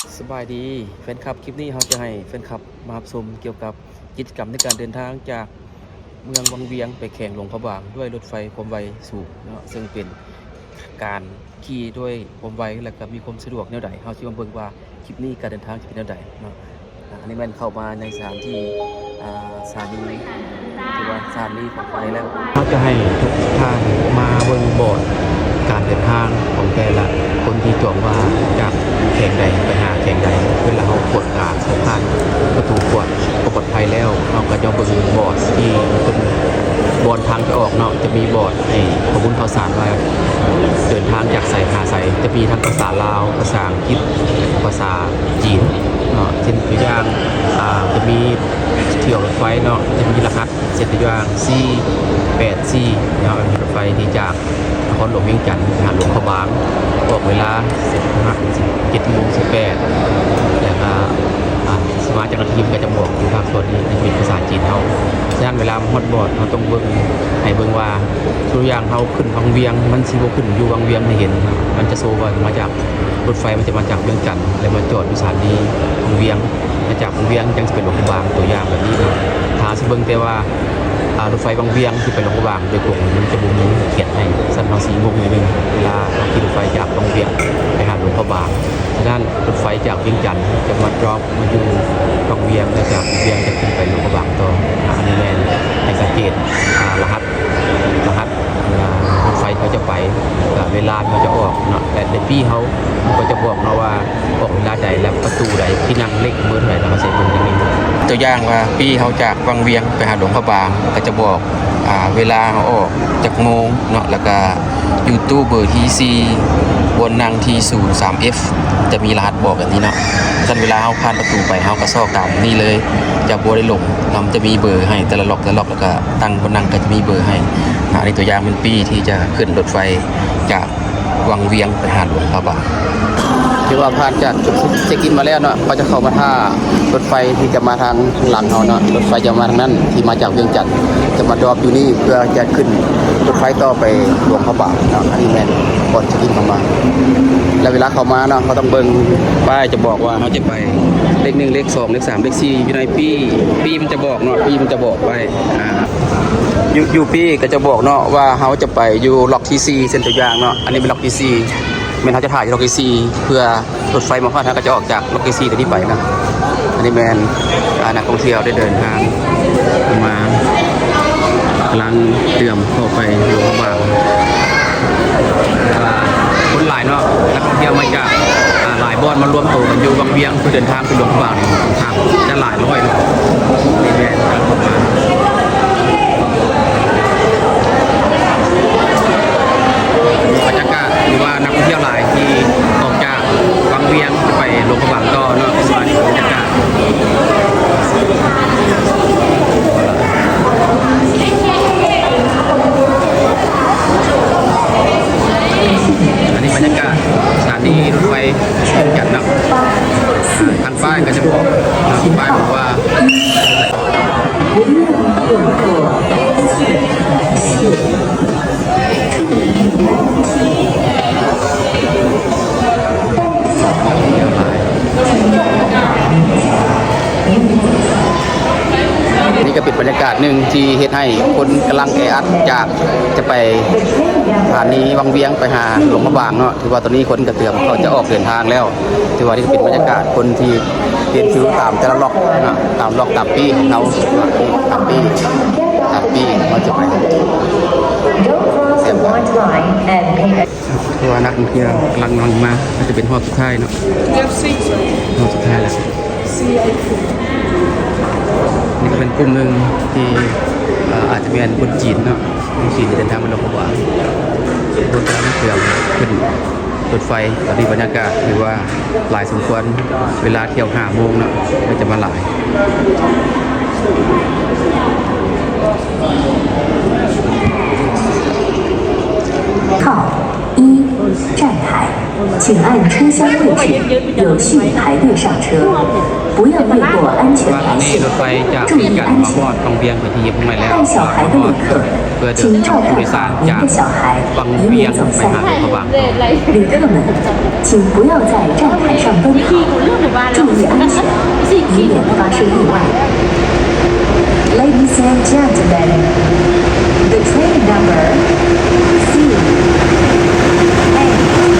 ສະບາຍດີແຟນຄລັບ, ຄລິບນີ້ເຮົາຈະໃຫ້ແຟນຄລັບມາຮັບຊົມກ່ຽວກັບກິດຈະກຳໃນການເດີນທາງຈາກເມືອງວັງວຽງໄປແຂວງຫຼວງພະບາງ ດ້ວຍລົດໄຟຄວາມໄວສູງເນາະ, ເຊິ່ງເປັນການຂີ່ດ້ວຍຄວາມໄວ ແລະ ກໍມີຄວາມສະດວກແນວໃດ. ເຮົາຊິມາເບິ່ງວ່າຄລິບນີ້ການເດີນທາງຈະເປັນແນວໃດເນາະ. ອາ ອັນນີ້ແມ່ນເຂົ້າມາໃນສະຖານທີ່ ອາ ສະຖານີ ຖືວ່າສະຖານີຂອງໄຟແລ້ວ. ເຮົາຈະໃຫ້ທຸກທ່ານມາເບິ່ງບອດການເດີນທາງຂອງແຕ່ລະຄົນທີ່ຈອງວ່າຈາກແຂວງໃດໄປຫາແຂວງໃດ. ເວລາເຮົາກວດກາສາຍຜ່ານປະຕູກວດຄວາມປອດໄພແລ້ວ, ເຮົາກໍຈະເບິ່ງບອດທີ່ເປັນບ່ອນທາງຈະອອກເນາະ, ຈະມີບອດໃຫ້ຂໍ້ມູນຂ່າວສານວ່າເດີນທາງຈາກໃສຫາໃສ, ຈະມີທັງພາສາລາວ, ພາສາອັງກິດ, ພາສາຈີນເນາະ. ເຊັ່ນຕົວຢ່າງ ອາ ຈະມີ ຖ້ຽວລົດໄຟເນາະ ຈະມີລະຫັດ ເຊັ່ນຕົວຢ່າງ ສີ່ແປດສີ່ເນາະ, ເປັນລົດໄຟທີ່ຈາກນະຄອນຫຼວງວຽງຈັນໄປຫາຫຼວງພະບາງ, ອອກເວລາສິບຫ້າ ເຈັດໂມງສິບແປດ ແລ້ວກະ ອາ ສະມາເຈົ້າໜ້າທີ່ເພິ່ນກະຈະບອກຢູ່ພາກສ່ວນນີ້ ທີ່ເປັນພາສາຈີນເຮົາ. ສະນັ້ນເວລາມາຮອດບອດ ເຮົາຕ້ອງເບິ່ງ ໃຫ້ເບິ່ງວ່າ ຕົວຢ່າງເຮົາຂຶ້ນວັງວຽງ ມັນຊິບໍ່ຂຶ້ນຢູ່ວັງວຽງໃຫ້ເຫັນເນາະ, ມັນຈະໂຊວ່າມາຈາກ ລົດໄຟມັນຈະມາຈາກວຽງຈັນ ແລ້ວມາຈອດຢູ່ສະຖານີວັງວຽງ, ມາຈາກວັງວຽງຈັ່ງຊິໄປຫຼວງພະບາງ, ຕົວຢ່າງແບບນີ້ເນາະ. ຖ້າເຮົາຊິເບິ່ງແຕ່ວ່າ ອາ ລົດໄຟວັງວຽງຊິໄປຫຼວງພະບາງໂດຍກົງ ມັນຈະບໍ່ມີຂຽນໃຫ້, ຊັ້ນເຮົາຊິງົງໜ້ອຍໜຶ່ງ ເວລາເຮົາຂີ່ລົດໄຟຈາກວັງວຽງໄປຫາຫຼວງພະບາງ. ສະນັ້ນລົດໄຟຈາກວຽງຈັນຈະມາດຣອບມາຢູ່ວັງວຽງ ແລ້ວຈາກວັງວຽງຈະຂຶ້ນໄປຫຼວງພະບາງຕໍ່. ອາ ອັນນີ້ແມ່ນໃຫ້ສັງເກດ ອາ ລະຫັດ ລະຫັດ ເວລາລົດໄຟເຂົາຈະໄປ ແລ້ວກະເວລາທີ່ເຂົາຈະອອກເນາະ, ແລະ ໃນປີ້ເຮົາກໍຈະບອກເນາະວ່າອອກເວລາໃດ ແລະ ປະຕູໃດ ທີ່ນັ່ງເລກເບີເທົ່າໃດ ເຮົາກໍໃສ່ເບິ່ງຢ່າງນີ້. ຕົວຢ່າງວ່າປີ້ເຮົາຈາກວັງວຽງໄປຫາຫຼວງພະບາງ ກໍຈະບອກ ອາ ເວລາເຮົາອອກຈັກໂມງເນາະ, ແລ້ວກະຢູ່ຕູ້ເບີທີສີ່ ບ່ອນນັ່ງທີສູນສາມເອັຟ ຈະມີລະຫັດບອກແບບນີ້ເນາະ. ສະນັ້ນເວລາເຮົາຜ່ານປະຕູໄປ ເຮົາກໍຊອກຕາມນີ້ເລີຍ ຈະບໍ່ໄດ້ຫຼົງເນາະ, ຈະມີເບີໃຫ້ແຕ່ລະລັອກ ແຕ່ລະລັອກ ແລ້ວກະ ຕັ້ງບ່ອນນັ່ງກໍຈະມີເບີໃຫ້. ອາ ອັນນີ້ຕົວຢ່າງແມ່ນປີ້ທີ່ຈະຂຶ້ນລົດໄຟຈາກວັງວຽງໄປຫາຫຼວງພະບາງ. ຖືວ່າຜ່ານຈາກຈຸດເຊັກອິນມາແລ້ວເນາະ, ເຂົາຈະເຂົ້າມາຖ້າລົດໄຟທີ່ຈະມາທາງຫຼັງເຮົາເນາະ, ລົດໄຟຈະມາທາງນັ້ນ ທີ່ມາຈາກວຽງຈັນ ຈະມາດຣອບຢູ່ນີ້ ເພື່ອຈະຂຶ້ນລົດໄຟຕໍ່ໄປຫຼວງພະບາງເນາະ. ອັນນີ້ແມ່ນບ່ອນເຊັກອິນເຂົ້າມາ. ແລ້ວເວລາເຂົ້າມາເນາະ, ເຮົາຕ້ອງເບິ່ງປ້າຍຈະບອກວ່າເຮົາຈະໄປເລກໜຶ່ງ ເລກສອງ ເລກສາມ ເລກສີ່ ຢູ່ໃນປີ້, ປີ້ມັນຈະບອກເນາະ, ປີ້ມັນຈະບອກໄວ້. ອາ ຢູ່ ຢູ່ປີ້ກໍຈະບອກເນາະວ່າເຮົາຈະໄປຢູ່ລັອກທີສີ່ ເຊັ່ນຕົວຢ່າງເນາະ, ອັນນີ້ແມ່ນລັອກທີສີ່ ແມ່ນເຮົາຈະຖ້າຢູ່ລັອກທີສີ່ ເພື່ອລົດໄຟມາຮອດ ເຮົາກໍຈະອອກຈາກລັອກທີສີ່ຕົວນີ້ໄປເນາະ. ອັນນີ້ແມ່ນ ອາ ນັກທ່ອງທ່ຽວໄດ້ເດີນທາງມາ ກຳລັງຕຽມເຂົ້າໄປຫຼວງພະບາງ. ອາ ຄົນຫຼາຍເນາະ, ນັກທ່ອງທ່ຽວມາຈາກ ອາ ຫຼາຍບ່ອນມາລວມໂຕກັນຢູ່ວັງວຽງ ເພື່ອເດີນທາງໄປຫຼວງພະບາງນີ້ ຂ້ອນຂ້າງຈະຫຼາຍຮ້ອຍເນາະ. ນີ້ແມ່ນການເຂົ້າມາ ບັນຍາກາດ ຫຼືວ່ານັກທ່ອງທ່ຽວຫຼາຍທີ່ອອກຈາກວັງວຽງຈະໄປຫຼວງພະບາງຕໍ່ເນາະ, ເປັນວ່ານີ້ບັນຍາກາດ. ອັນນີ້ບັນຍາກາດສະຖານີລົດໄຟວຽງຈັນເນາະ, ທາງປ້າຍກໍຈະບອກ ທາງປ້າຍບອກວ່າ ນີ້ກໍເປັນບັນຍາກາດໜຶ່ງທີ່ເຮັດໃຫ້ຄົນກຳລັງແອອັດ ຈາກຈະໄປສະຖານີວັງວຽງໄປຫາຫຼວງພະບາງເນາະ. ຖືວ່າຕອນນີ້ຄົນກໍເຕີມເຂົາຈະອອກເດີນທາງແລ້ວ. ຖືວ່ານີ້ກໍເປັນບັນຍາກາດຄົນທີ່ ເປັນຄິວຕາມແຕ່ລະລັອກເນາະ, ຕາມລັອກຕາມປີ້ຂອງເຮົາ, ຕາມປີ້ ຕາມປີ້ເຮົາຈະໄປ. ຄືວ່ານັກທ່ອງທ່ຽວກຳລັງ ກຳລັງມາ, ອາດຈະເປັນຮອບສຸດທ້າຍເນາະ, ຮອບສຸດທ້າຍແລ້ວ. ນີ້ກໍເປັນກຸ່ມໜຶ່ງທີ່ ເອີ່ ອາດຈະແມ່ນຄົນຈີນເນາະ, ຄົນຈີນທີ່ເດີນທາງມານອກຂອງຫວານ, ເພິ່ນກຳລັງເຄື່ອງຂຶ້ນ ລົດໄຟ. ຕອນນີ້ບັນຍາກາດຖືວ່າຫຼາຍສົມຄວນ, ເວລາທ່ຽວຫ້າໂມງເນາະ, ກໍຈະມາຫຼາຍ. 号一，站台，请按车厢位置有序排队上车，不要越过安全 ວ່າຕອນນີ້ລົດໄຟຈາກວຽງຈັນມາຮອດວັງວຽງເປັນທີ່ຮຽບຮ້ອຍແລ້ວ, ຮອດ ເພື່ອເດີນຜູ້ໂດຍສານຈາກວັງວຽງໄປຫາຫຼວງພະບາງຕໍ່. 旅客们，请不要在站台上奔跑，注意安全，以免发生意外。Ladies and gentlemen, the train number C eight four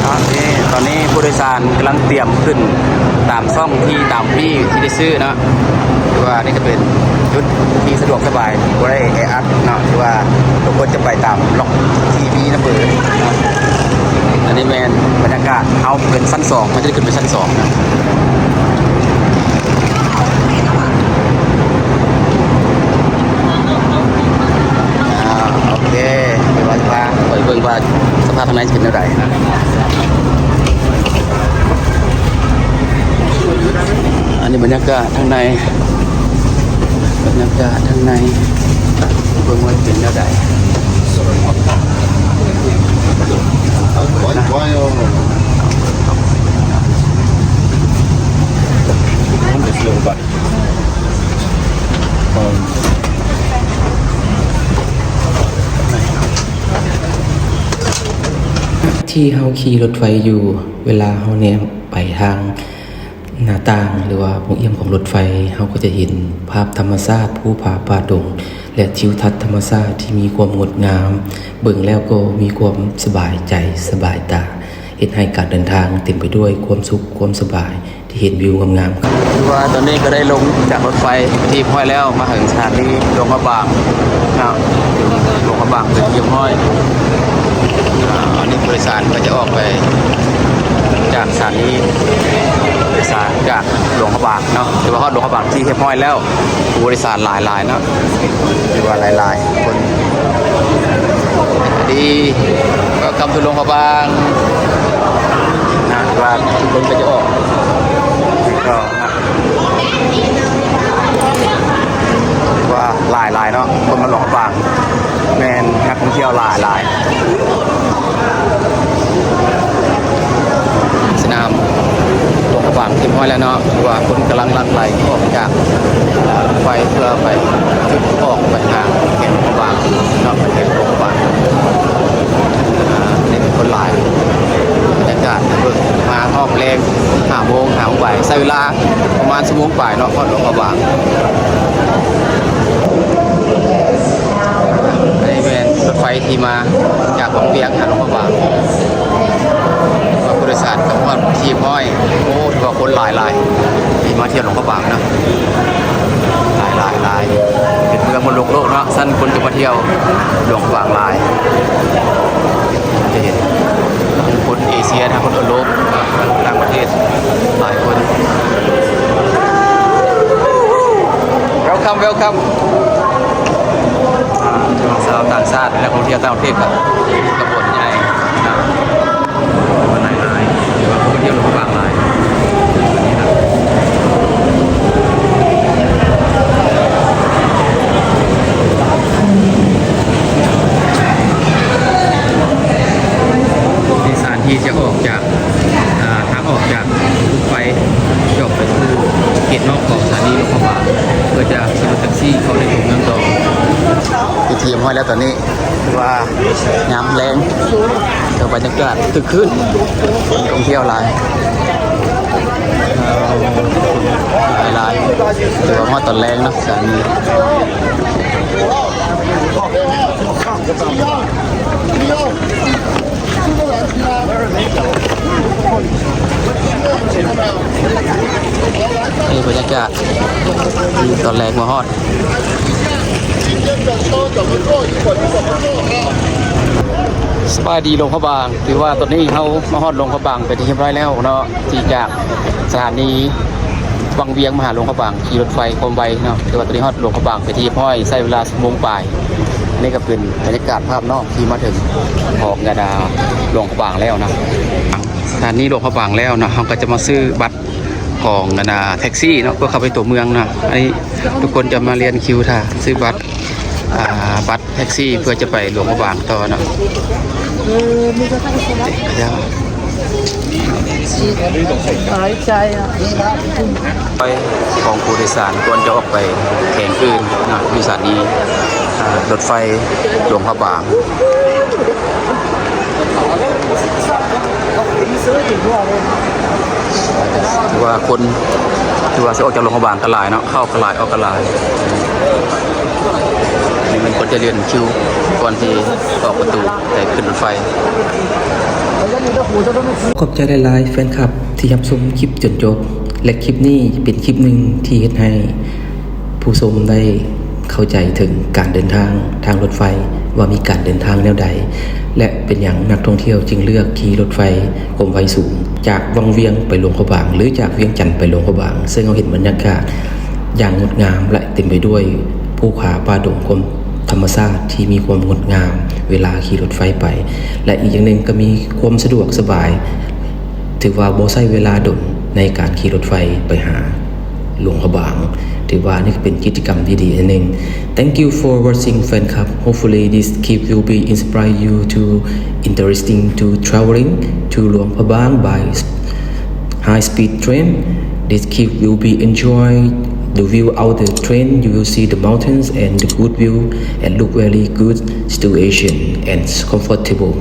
ເນາະ ນີ້ ຕອນນີ້ຜູ້ໂດຍສານກຳລັງຕຽມຂຶ້ນຕາມຊ່ອງທີ່ ຕາມປີ້ທີ່ໄດ້ຊື້ເນາະ. ຖືວ່ານີ້ກະເປັນຈຸດທີ່ສະດວກສະບາຍ ບໍ່ໄດ້ແອອັດເນາະ. ຖືວ່າທຸກຄົນຈະໄປຕາມລັອກທີ່ມີນຳເບີເນາະ. ອັນນີ້ແມ່ນບັນຍາກາດ ເຮົາເປັນຊັ້ນສອງ ເຮົາຈະໄດ້ຂຶ້ນໄປຊັ້ນສອງເນາະ. ອ່າ ໂອເຄ ດຽວເຮົາຈະພາໄປເບິ່ງວ່າສະພາບທາງໃນຈະເປັນແນວໃດ. ອັນນີ້ບັນຍາກາດທາງໃນ ບັນຍາກາດທາງໃນ ເບິ່ງວ່າເປັນແນວໃດ. ທີ່ເຮົາຂີ່ລົດໄຟຢູ່ ເວລາເຮົາແນມໄປທາງ ໜ້າຕ່າງ ຫຼືວ່າໂພງອ້ຽມຂອງລົດໄຟ, ເຮົາກໍຈະເຫັນພາບທຳມະຊາດ, ພູຜາປ່າດົງ ແລະ ທິວທັດທຳມະຊາດທີ່ມີຄວາມງົດງາມ, ເບິ່ງແລ້ວກໍມີຄວາມສະບາຍໃຈສະບາຍຕາ, ເຮັດໃຫ້ການເດີນທາງເຕັມໄປດ້ວຍຄວາມສຸກຄວາມສະບາຍ ທີ່ເຫັນວິວງາມໆ. ຖືວ່າຕອນນີ້ກໍໄດ້ລົງຈາກລົດໄຟທີ່ຮຽບຮ້ອຍແລ້ວ, ມາເຖິງສະຖານີຫຼວງພະບາງເນາະ, ຫຼວງພະບາງເປັນທີ່ຮຽບຮ້ອຍ. ອາ ອັນນີ້ຜູ້ໂດຍສານກໍຈະອອກໄປຈາກສະຖານີ ໂດຍສານຈາກຫຼວງພະບາງເນາະ, ຖືວ່າຮອດຫຼວງພະບາງທີ່ຮຽບຮ້ອຍແລ້ວ. ຜູ້ໂດຍສານຫຼາຍໆເນາະ, ຖືວ່າຫຼາຍໆຄົນ. ດີ Welcome to ຫຼວງພະບາງນະ, ວ່າທຸກຄົນກໍຈະອອກ ກໍ ວ່າຫຼາຍໆເນາະ, ຄົນມາຫຼວງພະບາງ ແມ່ນນັກທ່ອງທ່ຽວຫຼາຍໆ. ສະໜາມຫຼວງພະບາງຮຽບຮ້ອຍແລ້ວເນາະ, ຖືວ່າຄົນກຳລັງຫຼັ່ງໄຫຼອອກຈາກ ເອີ ລົດໄຟ ເພື່ອໄປຈຸດອອກໄປຫາແຂວງຫຼວງພະບາງເນາະ, ໄປແຂວງຫຼວງພະບາງ. ອ່າ ນີ້ເປັນຄົນຫຼາຍ, ບັນຍາກາດເບິ່ງ ມາຮອບແລງ ຫ້າໂມງ ຫ້າໂມງປາຍ, ໃຊ້ເວລາປະມານຊົ່ວໂມງປາຍເນາະ ຮອດຫຼວງພະບາງ. ອັນນີ້ແມ່ນລົດໄຟທີ່ມາຈາກວັງວຽງຫາຫຼວງພະບາງ, ຜູ້ໂດຍສານກໍຮອດຮຽບຮ້ອຍ. ໂອ້ ຖືວ່າຄົນຫຼາຍໆ ທີ່ມາທ່ຽວຫຼວງພະບາງເນາະ, ຫຼາຍໆ ເປັນເມືອງມະລວງໂລກເນາະ, ຊັ້ນຄົນຈະມາທ່ຽວຫຼວງພະບາງຫຼາຍ. ຈະເຫັນທັງຄົນເອເຊຍ ທັງຄົນເອີຣົບ ຕ່າງປະເທດຫຼາຍຄົນ. Welcome, welcome. ອ່າ ຊາວຕ່າງຊາດ ນັກທ່ອງທ່ຽວຕ່າງປະເທດກໍຂະບວນໃຫຍ່ນະ, ຫຼາຍໆ ຖືວ່າຄົນມາທ່ຽວຫຼວງພະບາງຫຼາຍ. ໂດຍສານທີ່ຈະອອກຈາກ ອ່າ ທາງອອກຈາກລົດໄຟ ຈອກໄປສູ່ເຂດນອກຂອງສະຖານີຫຼວງພະບາງ ເພື່ອຈະຂີ່ລົດແທັກຊີເຂົ້າໃນຕົວເມືອງຕໍ່. ເປັນທີ່ຮຽບຮ້ອຍແລ້ວຕອນນີ້, ຖືວ່າຍາມແລງ ແຕ່ບັນຍາກາດຄຶກຄື້ນ, ນັກທ່ອງທ່ຽວຫຼາຍ ຫຼາຍໆ, ຖືວ່າຮອດຕອນແລງເນາະ ສະຖານີ. ນີ້ບັນຍາກາດຕອນແລງມາຮອດ. ສະບາຍດີຫຼວງພະບາງ, ຖືວ່າຕອນນີ້ເຮົາມາຮອດຫຼວງພະບາງເປັນທີ່ຮຽບຮ້ອຍແລ້ວເນາະ, ທີ່ຈາກສະຖານີວັງວຽງມາຫາຫຼວງພະບາງ ຂີ່ລົດໄຟຄວາມໄວເນາະ, ຖືວ່າຕອນນີ້ຮອດຫຼວງພະບາງເປັນທີ່ຮຽບຮ້ອຍ, ໃຊ້ເວລາຊົ່ວໂມງປາຍ. ນີ້ກໍເປັນບັນຍາກາດພາບນອກທີ່ມາເຖິງຂອງກະດາຫຼວງພະບາງແລ້ວເນາະ, ສະຖານີຫຼວງພະບາງແລ້ວເນາະ. ເຮົາກໍຈະມາຊື້ບັດຂອງກະດາແທັກຊີເນາະ ເພື່ອເຂົ້າໄປຕົວເມືອງເນາະ. ອັນນີ້ທຸກຄົນຈະມາລຽນຄິວຖ້າຊື້ບັດ ອ່າ ບັດແທັກຊີເພື່ອຈະໄປຫຼວງພະບາງຕໍ່ເນາະ. ໄຟຂອງຜູ້ໂດຍສານກ່ອນຈະອອກໄປແຂວງອື່ນເນາະ ຢູ່ສະຖານີ ອ່າ ລົດໄຟຫຼວງພະບາງ. ຖືວ່າຄົນ ຖືວ່າຊິອອກຈາກຫຼວງພະບາງກໍຫຼາຍເນາະ ເຂົ້າກໍຫຼາຍ ອອກກໍຫຼາຍ. ນີ້ແມ່ນຄົນຈະລຽນຄິວກ່ອນທີ່ອອກປະຕູໄດ້ຂຶ້ນລົດໄຟ. ຂອບໃຈຫຼາຍໆ ແຟນຄລັບທີ່ຮັບຊົມຄລິບຈົນຈົບ ແລະ ຄລິບນີ້ເປັນຄລິບໜຶ່ງທີ່ເຮັດໃຫ້ ຜູ້ຊົມໄດ້ເຂົ້າໃຈເຖິງການເດີນທາງທາງລົດໄຟ ວ່າມີການເດີນທາງແນວໃດ ແລະ ເປັນຫຍັງນັກທ່ອງທ່ຽວຈຶ່ງເລືອກຂີ່ລົດໄຟຄວາມໄວສູງ ຈາກວັງວຽງໄປຫຼວງພະບາງ ຫຼື ຈາກວຽງຈັນໄປຫຼວງພະບາງ, ເຊິ່ງເຮົາເຫັນບັນຍາກາດຢ່າງງົດງາມ ແລະ ເຕັມໄປດ້ວຍພູຜາປ່າດົງຄວາມທຳມະຊາດທີ່ມີຄວາມງົດງາມເວລາຂີ່ລົດໄຟໄປ ແລະ ອີກຢ່າງໜຶ່ງກໍມີຄວາມສະດວກສະບາຍ ຖືວ່າບໍ່ໃຊ້ເວລາດົນໃນການຂີ່ລົດໄຟໄປຫາ ຫຼວງພະບາງ ຖືວ່ານີ້ກໍເປັນກິດຈະກຳທີ່ດີອັນໜຶ່ງ. Thank you for watching, fan club. Hopefully this clip will be inspire you to interesting to traveling to Luang Prabang by high speed train. This clip will be enjoy the view out the train. You will see the mountains and the good view and look very good situation and comfortable.